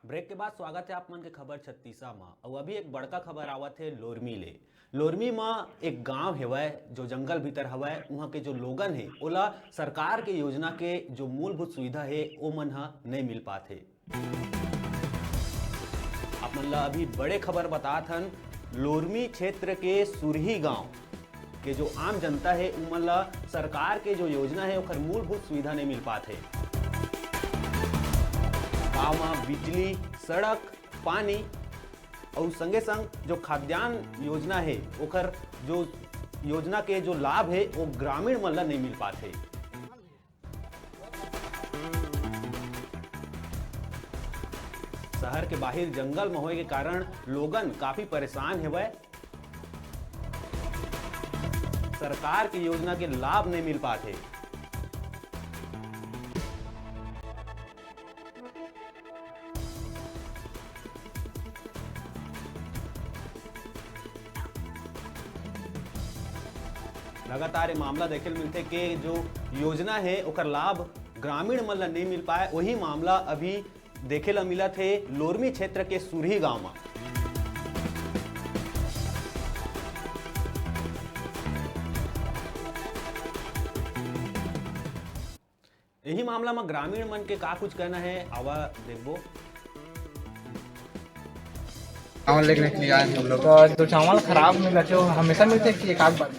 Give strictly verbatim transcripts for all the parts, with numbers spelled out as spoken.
Break के बाद स्वागत है आप मन के खबर छत्तीसा मा। अउ अभी एक बड़का खबर आवत है लोरमी ले। लोरमी मा एक गांव हेवय, जो जंगल भीतर हवय। उहाँ के जो लोगन हे, ओला सरकार के योजना के जो मूलभूत सुविधा हे, ओ मन ह नइ मिल पात हे। आप मन ला अभी बड़े खबर बतात हन। लोरमी क्षेत्र के सुरही गांव के जो आम जनता हे, उमन ला सरकार के जो योजना हे, ओकर मूलभूत सुविधा नइ मिल पात हे। गांव मा बिजली, सड़क, पानी अउ संगे संग जो खाद्यान्न योजना हे, ओकर जो योजना के जो लाभ हे, वो ग्रामीण मन ला नइ मिल पात हे। शहर के बाहिर जंगल म होए के कारण लोगन काफी परेशान हेवय। सरकार के योजना के लाभ नइ मिल पात हे। लगातार ये मामला देखे ल मिलथे के जो योजना हे, ओकर लाभ ग्रामीण मन ल नइ मिल पाए। वही मामला अभी देखे ल मिलत हे लोरमी क्षेत्र के सुरही गांव म। यही मामला म ग्रामीण मन के का कुछ कहना हे, आवा देखबो। चावल लेने के लिए आए हैं हम लोग। तो, तो चावल खराब मिला, जो हमेशा मिलते हैं कि एक आध बार?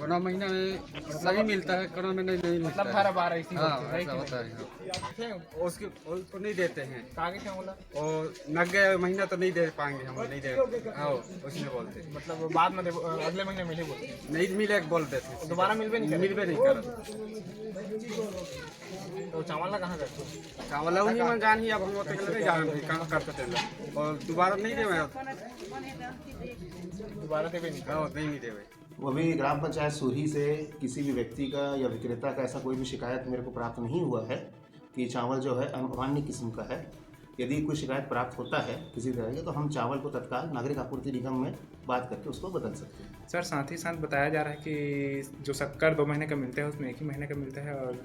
कोरोना महीना में सही मिलता है, कोरोना में नहीं, नहीं मिलता मतलब है। हर बार ऐसी हाँ, होती है, ऐसा कि होता नहीं? है, हाँ। उसके, उसको नहीं देते हैं। कागे क्या बोला? और नग गए महीना तो नहीं दे पाएंगे हम, नहीं दे। हाँ, उसने बोलते हैं। मतलब बाद में देबो, अगले महीने मिले बोलते हैं। नहीं मिले, बोल देते हैं। दोबारा मिलबे नहीं करे? मिलबे नहीं करे। तो चावल ला कहाँ करते? चावल ला उन्हीं में जान ही, अब हम लोग तो नहीं जान रहे, कहाँ करते थे लोग। और दोबारा नहीं देवे। दोबारा देवे नहीं? हाँ, नहीं, नहीं देवे। वो अभी ग्राम पंचायत सूही से किसी भी व्यक्ति का या विक्रेता का ऐसा कोई भी शिकायत मेरे को प्राप्त नहीं हुआ है कि चावल जो है अमान्य किस्म का है। यदि कोई शिकायत प्राप्त होता है किसी तरह की, तो हम चावल को तत्काल नागरिक आपूर्ति निगम में बात करके उसको बदल सकते हैं। सर, साथ ही साथ बताया जा रहा है कि जो शक्कर दो महीने का मिलता है, उसमें एक ही महीने का मिलता है और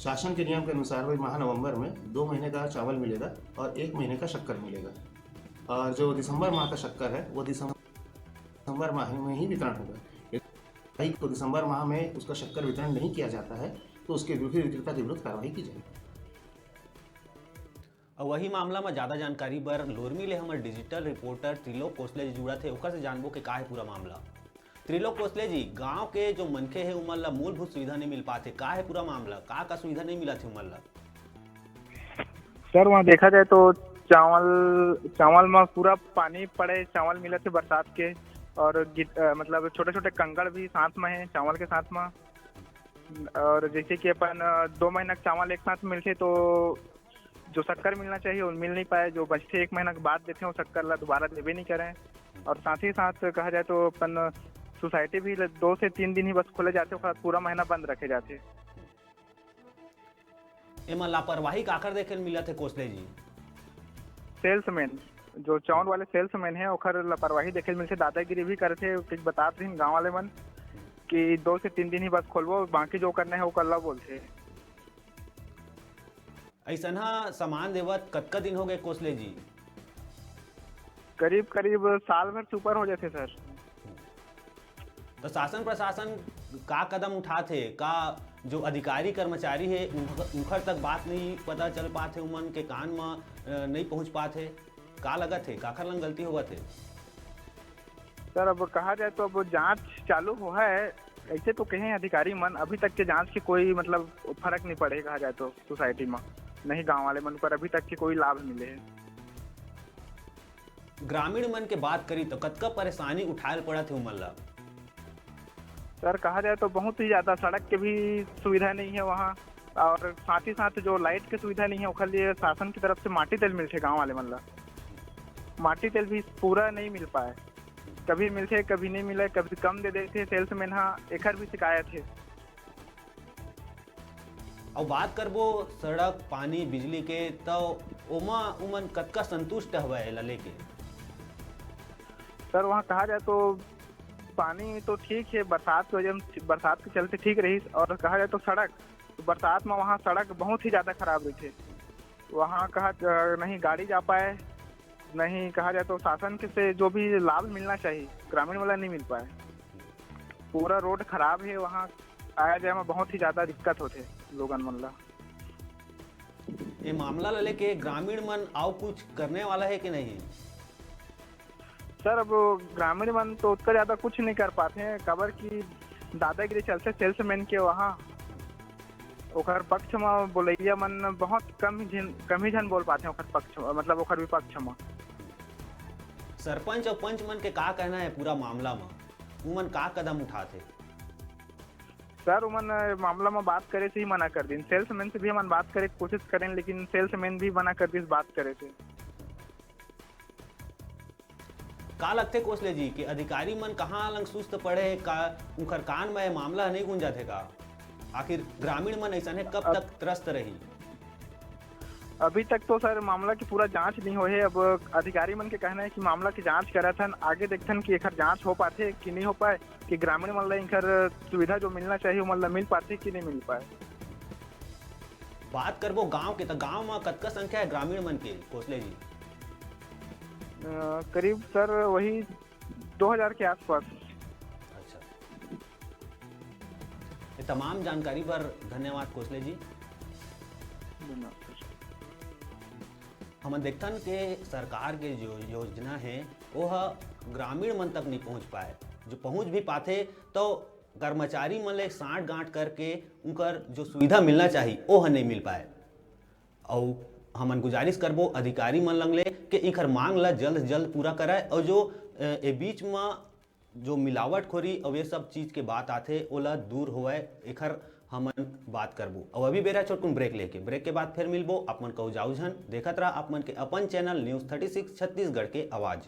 शासन के नियम के अनुसार वही माह नवंबर में दो महीने का चावल मिलेगा और एक महीने का शक्कर मिलेगा। और जो दिसंबर माह का शक्कर है, वो दिसंबर माह में ही वितरण होगा। यदि तो दिसंबर माह में उसका शक्कर वितरण नहीं किया जाता है, तो उसके विभिन्न विक्रेता के विरुद्ध कार्रवाई की जाएगी। अउ वही मामला म ज्यादा जानकारी बर लोरमी ले हमर डिजिटल रिपोर्टर त्रिलोक कोसले जी जुड़त हे, ओकर से जानबो के का हे पूरा मामला। त्रिलोक कोसले जी, गांव के जो मनखे हे, उमन ला मूलभूत सुविधा नहीं मिल पात हे, का हे पूरा मामला, का का सुविधा नहीं मिलत हे उमन ला? सर, वहाँ देखा जाए तो चावल, चावल में पूरा पानी पड़े, चावल मिलत हे बरसात के, और गिट-, अ, मतलब छोटे-छोटे कंकड़ भी साथ में हे चावल के साथ में। और जैसे कि अपन, अ, दो महीना के चावल एक साथ मिलथे, तो जो शक्कर मिलना चाहिए, वो मिल नहीं पाए। जो बचथे एक महीना के बाद देथे, वो शक्कर ला दोबारा देबे नहीं करें। और साथ ही साथ कहा जाए तो अपन सोसाइटी भी ल-, दो से तीन दिन ही बस खोले जाथे, ओकर बाद पूरा महीना बंद रखे जाथे। एमा लापरवाही काकर देखे ल मिलत हे कोसले जी? सेल्समैन, जो चाउर वाले सेल्समैन हे, ओकर लापरवाही देखे ल मिलथे, दादागिरी भी करथे। कुछ बतात रहिन गांव वाले मन कि दो से तीन दिन ही बस खोलबो, बाकी जो करना है वो कर ला बोलथे। अइसनहा सामान देवत कतका दिन हो गए कोसले जी? करीब करीब साल भर से ऊपर हो जाथे सर। तो शासन प्रशासन का कदम उठाथे? का जो अधिकारी कर्मचारी हे, उनख-, उनखर तक बात नहीं पता चल पाथे, उमन के कान म, अ, नहीं पहुंच पाथे? का लगत हे, काखर लंग गलती होवत हे? सर, अब कहा जाए तो अब जांच चालू हुआ है। ऐसे तो कहे अधिकारी मन, अभी तक के जांच के कोई मतलब फर्क नहीं पड़े, कहा जाए तो सोसाइटी में, नहीं गांव वाले मन पर अभी तक के कोई लाभ मिले है। ग्रामीण मन के बात करी तो कतका परेशानी उठाए ल पड़त हे उमन ला? सर, कहा जाए तो बहुत ही ज्यादा, सड़क के भी सुविधा नहीं है वहाँ, और साथ ही साथ जो लाइट के सुविधा नहीं है, ओकर लिए शासन की तरफ से माटी तेल मिलथे गांव वाले मन ला। माटी तेल भी पूरा नहीं मिल पाए, कभी मिलथे, कभी नहीं मिले, कभी कम दे देथे सेल्समैन हा, एकर भी शिकायत है। अउ बात करबो सड़क, पानी, बिजली के, तो ओमा उमन कतका संतुष्ट हवय एला लेके? सर, वहाँ कहा जाए तो पानी तो ठीक है, बरसात के वजह, बरसात के चलते ठीक रही, और कहा जाए तो सड़क, तो बरसात में वहाँ सड़क बहुत ही ज्यादा खराब रहिथे। वहाँ कहा, अ, नहीं गाड़ी जा पाए, नहीं कहा जाए तो शासन के से जो भी लाभ मिलना चाहिए, ग्रामीण वाला नहीं मिल पाए। पूरा रोड खराब है, वहाँ आया जाए में बहुत ही ज्यादा दिक्कत होते लोगन मन ला। ये मामला ला लेके ग्रामीण मन आउ कुछ करने वाला है कि नहीं? सर, अब ग्रामीण मन तो उतना ज्यादा कुछ नहीं कर पाते हैं, काबर कि दादागिरी चलते सेल्समैन के वहाँ, ओकर पक्ष में बोलैया मन बहुत कम ही झन, कम ही झन बोल पाते हैं ओकर पक्ष में, मतलब ओकर विपक्ष में। सरपंच और पंच मन के का कहना है पूरा मामला में? उमन का कदम उठाथे? सर, उमन मामला में बात करे से ही मना कर दिन। सेल्समैन से भी हमन बात करे के कोशिश करें, लेकिन सेल्समैन भी मना कर दिस बात करे से। का लगथे कोसले जी कि अधिकारी मन कहाँ लंग सुस्त पड़े हे? का उनकर कान में ये मामला नहीं गूंजत हे का? आखिर ग्रामीण मन ऐसा है कब तक त्रस्त रही? अभी तक तो सर मामला की पूरा जांच नहीं होए हे। अब अधिकारी मन के कहना है कि मामला की जांच करत हन, आगे देखथन कि एकर जांच हो पाथे कि नहीं हो पाए, कि ग्रामीण मन ला इनकर सुविधा जो मिलना चाहिए, वो मन ला मिल पाथे कि नहीं मिल पाए। बात करबो गांव के, तो गांव में कतका संख्या है ग्रामीण मन के, कोसले जी? अ, करीब सर वही दो हज़ार के आसपास। अच्छा, ये तमाम जानकारी बर धन्यवाद कोसले जी। धन्यवाद सर। हमन देखथन के सरकार के जो योजना है, वो ह ग्रामीण मन तक नहीं पहुंच पाए। जो पहुंच भी पाथे, तो कर्मचारी मन ले सांठ गांठ करके उनकर जो सुविधा मिलना चाहिए, वो ह नहीं मिल पाए। अउ हमन गुजारिश करबो अधिकारी मन लंग ले कि इखर मांग ला जल्द से जल्द पूरा कराए, और जो, अ, ए बीच में जो मिलावटखोरी और ये सब चीज के बात आथे, ओला दूर होवय, एखर हमन बात करबो। और अभी बेरा छोटकुन ब्रेक लेके, ब्रेक के बाद फिर मिलबो। आप मन कहू जाऊ झन, देखत रहा आप मन के अपन channel news thirty six Chhattisgarh के आवाज।